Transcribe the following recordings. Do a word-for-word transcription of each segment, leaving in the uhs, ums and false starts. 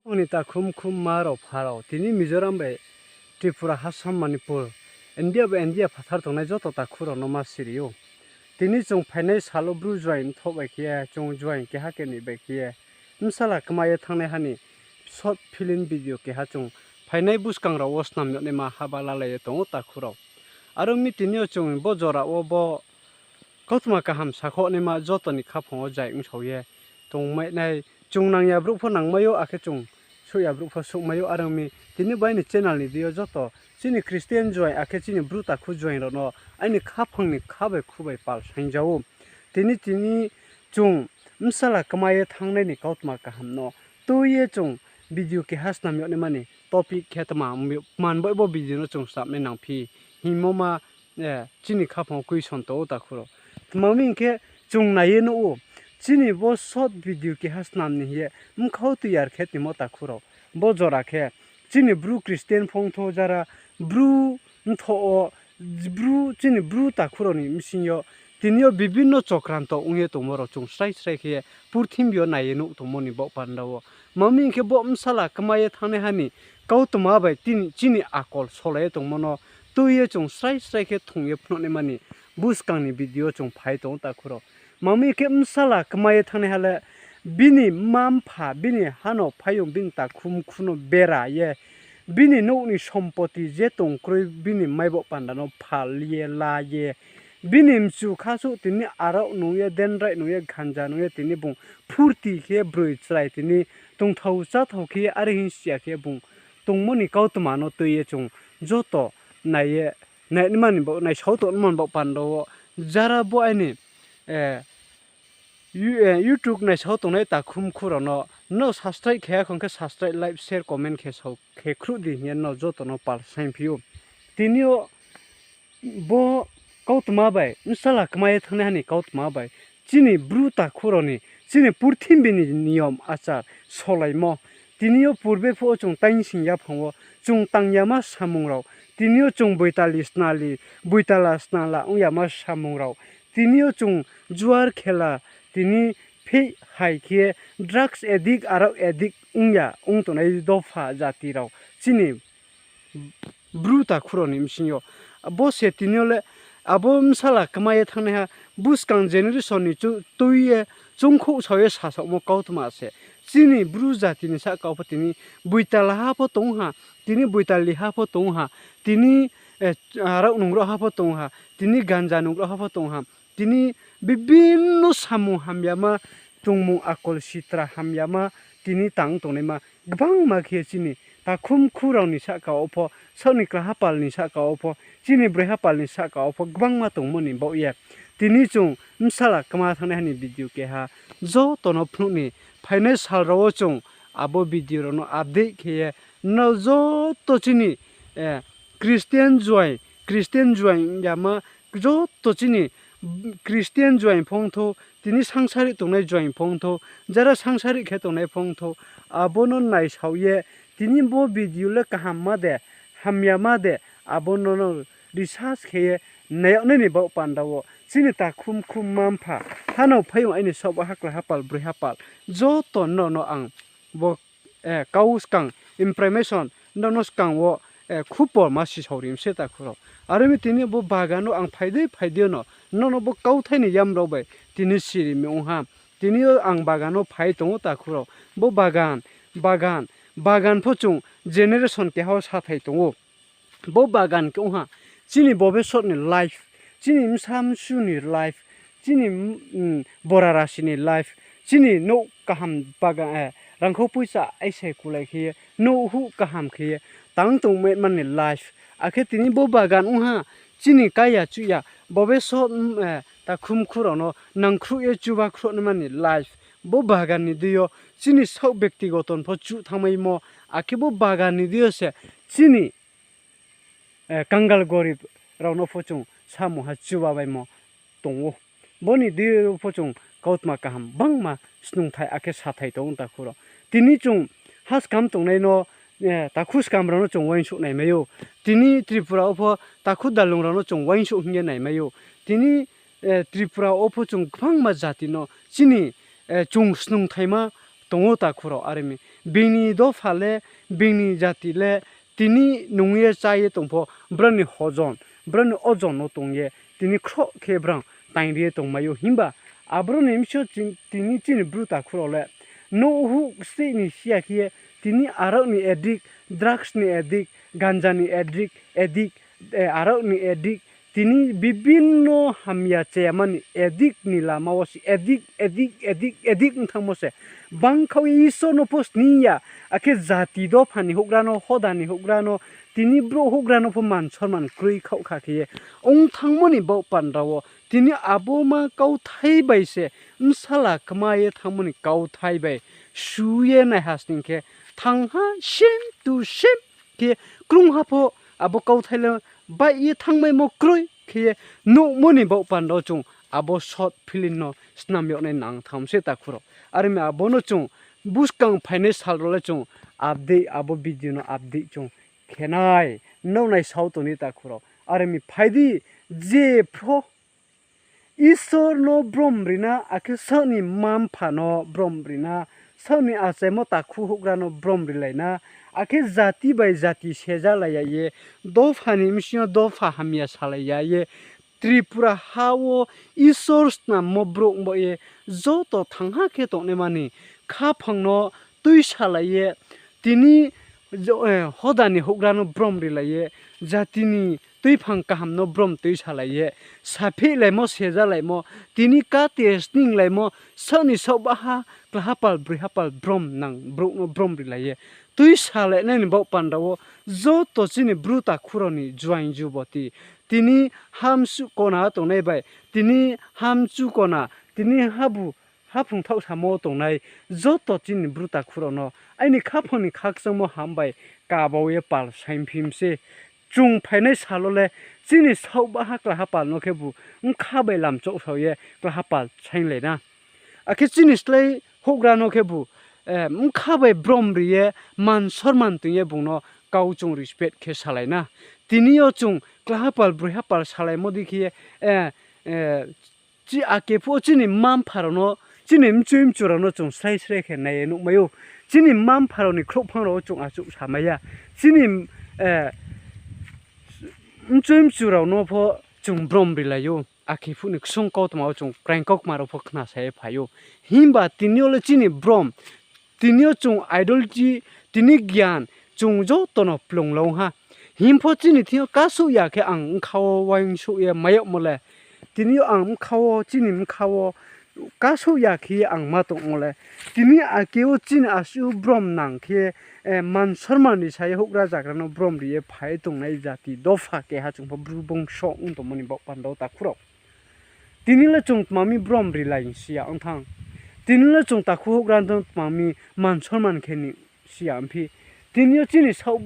Ani takhum khumma rao pha rao, tini Mizoram bai Tripura, Assam, Manipur, India bai India phathar tongnai joto takhu rao no ma siri ou. Tini chung phainai sal wo Bru joaing mthoh bai khe ye, chung joaing keha keni bai khe ye, bsala kma ye thanngnaiha ni short film video keha chung phainai buskang rao wo snam yagnaima haba lalai ye tong ou takhu rao. Aro mi tini yo chung bo jora wo bo kautma kaham sakhouh naima joto ni khaphang wo jai ongsao ye tongmai nai. Chung nang ya brouh pho nangmai ou, akhe chung souh ya brouh pho souhmai ou. Are ong mi tini bo aini channel ni deing yo joto chini Christian joaing akhe chini Bru takhu joaing rao no aini khaphang ni kha bai khu bai pal saing ja ou. Tini tini chung bsala kma ye thanngnai ni kautma kaham no tui ye chung video keha snam yagnaima ni topic khe tma ong mi, tma ni baoh bo video no chung snamnai nangphi hingmo ma, chini khaphang wo question tong ou takhu rao. Tma mi hing khe chung nai ye nuh ou, chini bo short video keha snam ni hing ye bkhau toiyar khe tongmo takhu rao. Bo jora khe chini Bru Christian phongthou jara Bru mthoh wo, Bru, chini Bru takhu rao ni bsing yo tini yo bibinno chokranto ong ye tongmo rao chung srai srai khe ye purthimbi yo nai ye nuh tongmo ni baoh panda wo. Tma mi hing khe bo bsala kma ye thanngnaiha ni kautma bai tini chini akol solai ye tongmo no tui ye chung srai srai khe thung ye phnuh naima ni buskang ni video chung phai tong ou takhu rao. Tma mi hing khe bsala kma ye thanngnaiha le bini mma mpha, bini ha no phaiyong, bini takhum khu no bera ye, bini nouh ni sompoti je tong kroi bini maibaoh panda no phal ye la ye, bini mchu khasuh tini arao nung ye, dendrai nung ye, ganja nung ye tini bung phurti khe broi chrai tini tongthao cháthao khe are hing si ya khe bung tongmo ni kautma no tui ye chung joto nai ye, nai nma ni baoh, naisao tongma ni baoh panda wo jara bo aini YouTube naisao tongnai takhum khu rao no, no subscribe khe ya khong khe subscribe, like, share, comment khe sao khe khruh di hing ye no joto no pal saingphi ou. Tini yo bo kautma bai, bsala kma ye thanngnaiha ni kautma bai, chini Bru takhu rao ni, chini purthimbi ni niyom achar solaimo. Tini yo purbe phuh wo chung taingsing yaphang wo chung tang yama samung rao, tini yo chung boitali snali, boitala snala ong yama samung rao, tini yo chung juar khela, tini phih hai khe drugs addict, arao addict ong ya ong tongnai dopha jati rao chini Bru takhu rao ni bsing yo. Bo se tini yo le abo bsala kma ye thanngnaiha buskang generation ni tui ye chungkhouh sao ye sasaomo kautma se. Chini Bru jati ni sahka wo pho tini boitala ha pho tong ha, tini boitali ha pho tong ha, tini arao nungrao ha pho tong ha, tini ganja nungrao ha pho tong ha, tini bibinno samung hamyama, tongmung akol sitra hamyama, tini tang tongnaima gbangma khe chini takhum khu rao ni sahka wo pho, saoh ni kraha pal ni sahka wo pho, chini broiha pal ni sahka wo pho gbangma tongmo ni baoh ye tini chung bsala kma thanngnaiha ni video keha joto no phnuh ni. Phainai sal rao wo chung abo video rao no update khe ye no joto chini Christian joaing, Christian joaing yama joto chini Christian joaing phongthou, tini sangsari tongnai joaing phongthou, jara sangsari khe tongnai phongthou, abo no naisao ye tini bo video le kahamma de, hamyama de, abo no no research khe ye nai yag nai ni baoh panda wo chini takhum khumma mpha, hanao phaiyong aini saoh bo hakla hapal, broi hapal, joto no no ang bo kau skang, information, no no skang wo khupor ma sisao ri mi se takhu rao. Are mi tini bo bagan wo ang phai dei phai dei no, no no bo kauthai ni yam rao bai tini siri mi ong ha. Tini yo ang bagan wo phai tong ou takhu rao. Bo bagan, bagan, bagan pho chung generation keha wo sathai tong ou. Bo bagan khe ong ha chini bobesot ni life, chini bsa msu ni life, chini bora rasi ni life, chini nouh kaham bagan, rangkhou poicha aisai kulai khe ye, nouh huh kaham khe ye tang tongmai man ni life. Akhe tini bo bagan ong ha chini kaiya chuh ya, bobesot, takhum khu rao no nangkhruh ye chuba khruh nai man ni life. Bo bagan ni deing yo chini saoh bektigoton pho chuh thanngmaimo, akhe bo bagan ni deing yo se chini kangal gorib rao no pho chung samung ha chubabaimo tong ou. Bo ni deing yo pho chung kautma kaham gbangma snungthai akhe sathai tong ou takhu rao. Tini chung haskam tongnai no, takhu skam rao no chung uaingsouh naimai ou. Tini Tripura wo pho takhu dalung rao no chung uaingsouh hing ye naimai ou. Tini Tripura wo pho chung gbangma jati no chini chung snungthaima tong ou takhu rao. Are mi, bini dopha le, bini jati le, tini nung ye chá ye tong pho, brao ni hojon, brao ni ojon no tong ye, tini khroh khe brao taing ri ye tongmai ou. Himba aboro ni bsing yo tini chini Bru takhu rao le, nouh huh sih ni si ya khe ye, tini arag ni addict, drugs ni addict, ganja ni addict, addict, arag ni addict, tini bibinno hamya chayama ni addict ni lama wo se addict, addict, addict, addict ong thanngmo se. Bangkhaoh ye Isor no pho sning ya, akhe jati dopha ni houhgra no, hoda ni houhgra no, tini brouh houhgra no pho man sorman kroi khaoh kha khe ye ong thanngmo ni baoh panda wo, tini abo ma kauthai bai se, bsala kma ye thanngmo ni kauthai bai su ye naiha sning khe, thangha same to same khe, krungha pho abo kauthai le baih ye thanngmaimo kroi khe ye nuhmo ni baoh panda wo chung abo short film no snam yag nai nang thanng se takhu rao. Are mi abo no chung buskang phainai sal rao le chung update, abo video no update chung khe nai, nrao naisao tong di takhu rao. Are mi phai di, je pho Isor no brom ri na, akhe saoh ni mma-mpha no brom ri na, saoh ni achaimo takhu houhgra no brom rilai na, akhe jati bai jati sejalai ya ye, dopha ni bsing yo dopha hamya salai ya ye, Tripura ha wo Isor snammo brouh bo ye joto thangha khe tongnaima ni khaphang no tuisalai ye, tini hoda ni houhgra no brom rilai ye, jati ni tuiphang kaham no brom tuisalai ye, sapheihlaimo, sejalaimo, tini kate sninglaimo, saoh ni saohbaha, klahapal, broihapal brom nang brouh no brom rilai ye tuisalai nai ni baoh panda wo joto chini Bru takhu rao ni juaing juboti, tini hamsuh kona tongnai bai, tini hamchu kona, tini habu haphung thaoh samo tongnai joto chini Bru takhu rao no aini khaphang ni khakchangmo ham bai kabau ye pal saingphi mi se. Chung phainai sal wo le chini saohbaha klahapal no khebu bkha bai lamchouhsao ye klahapal sainglai na. Akhe chini slái houhgra no khebu bkha bai brom ri ye, man sorman toing ye bung no kau chung respect khe salai na. Tini yo chung klahapal broihapal salaimo dei khe ye, ake phuh wo chini mma-mpha rao no, chini mchoi mchu rao no chung srai srai khe nai ye nuhmai ou. Chini mma-mpha rao ni khrouhphang rao wo chung achouh samai ya. Chini mchoi mchu rao no pho chung brom rilai ou. Ake phuh ni ksung kautma wo chung kraing kaukma rao pho khna sa ye phai ou. Himba tini yo le chini brom, tini yo chung ideology, tini gyan, chung joto no plung long ha. Him pho chini thing yo kasouh ya khe ang bkha wo uaingsouh ye mai yagmo le, tini yo ang bkha wo, chini bkha wo kasouh ya khe ye ang ma tongmo le, tini ake wo chini asuh brom nang khe, man sorman ni sa ye houhgra zagra no brom ri ye phai tongnai jati dopha keha chung pho Bru bongso ong tongmo ni baoh panda wo takhu rao. Tini le chung tma mi brom rilai si ya ong thanng. Tini le chung takhu houhgra no tma mi man sorman khe ni si ya ongphi. Tini yo chini saoh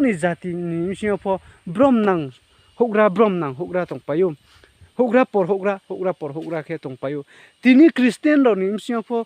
ni jati ni bsing yo pho brom nang houhgra, brom nang houhgra tongpai ou. Houhgra por houhgra, houhgra por houhgra khe tongpai ou. Tini Christian rao ni bsing yo pho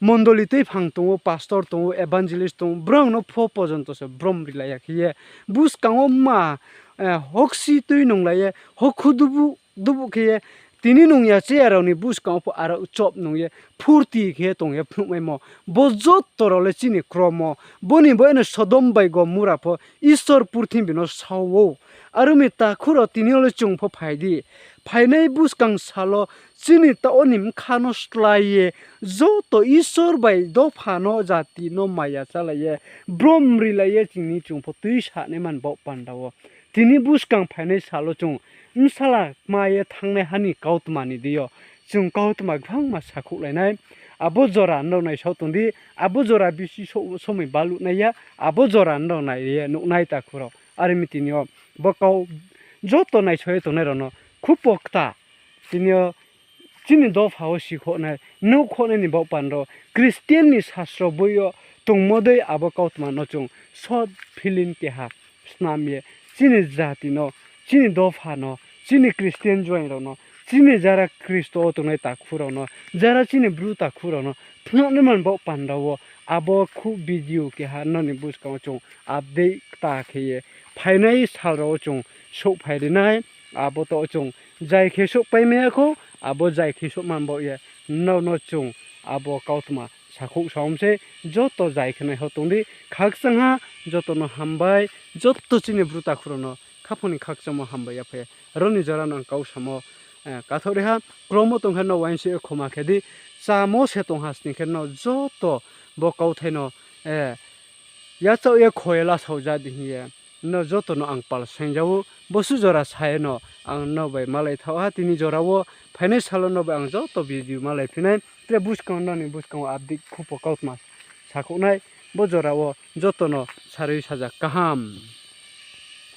mondoli tuiphang tong ou, pastor tong ou, evangelist tong ou, brao no pho pojonto se brom rilai ya khe ye, buskang wo ma hoksi tui nunglai ye, hokhu dubuh dubuh khe ye, tini nung ya che ya rao ni buskang wo pho aro chop nung ye, phurti khe ye tong ye phnuhmaimo. Bo joto rao le chini kromo. Bo ni baoh ye no Sodom bai Gomora pho Isor purthimbi no sao ou. Are ong mi takhu rao, tini yo le chung pho phai di. Phainai buskang sal wo chini taoh wo ni bkha no slái ye, joto Isor bai dopha no, jati no maya chálai ye, brom rilai ye chini chung pho tuisanaima ni baoh panda wo. Tini buskang phainai sal wo chung bsala kma ye thanngnaiha ni kautma ni deing yo chung kautma gbangma sakhouhlai nai. Abo jora nrao naisao tong di, abo jora bisi somoi baluh nai ya, abo jora nrao nai ye nuh nai takhu rao. Are mi tini yo bo kau joto naisao ye tongnai rao no khupo kta, tini yo chini dopha wo sikhouhnai, nuhkhouhnai ni baoh panda wo, Christian ni sasro boi yo tongmo dei abo kautma no chung short film keha snam ye, chini jati no, chini dopha no, chini Christian joaing rao no, chini jara Khristo wo tongnai takhu rao no, jara chini Bru takhu rao no phnuhnaima ni baoh panda wo abo khuh video keha nrao ni buskang wo chung update kta khe ye phainai sal rao wo chung souhphai ri nai. Abo to chung zai khe souhpai mai ya khou, abo zai khe souhma ni baoh ye nrao no chung abo kautma sakhouh sa om se, joto zai khe nai ho tong di, khakchang ha, joto no hambai, joto chini bru takhu rao no khaphang ni khakchangmo hambai ya phai. Aro ni jora no ang kau samo, eh, kathoh ri ha, kromo tong khe no uaingsouh ye khoma khe di, chámo se tong ha sning khe no joto bo kauthai no, eh, yachaoh ye kho ye lasao ja di hing ye, no joto no ang pal saing ja ou, bosuh jora sa ye no ang no bai malai thaoh ha, tini jora wo phainai sal wo no bai ang joto video malai phi nai, tre buskang no ni buskang wo update khupo kautma sakhouh nai, bo jora wo joto no sarui saja kaham.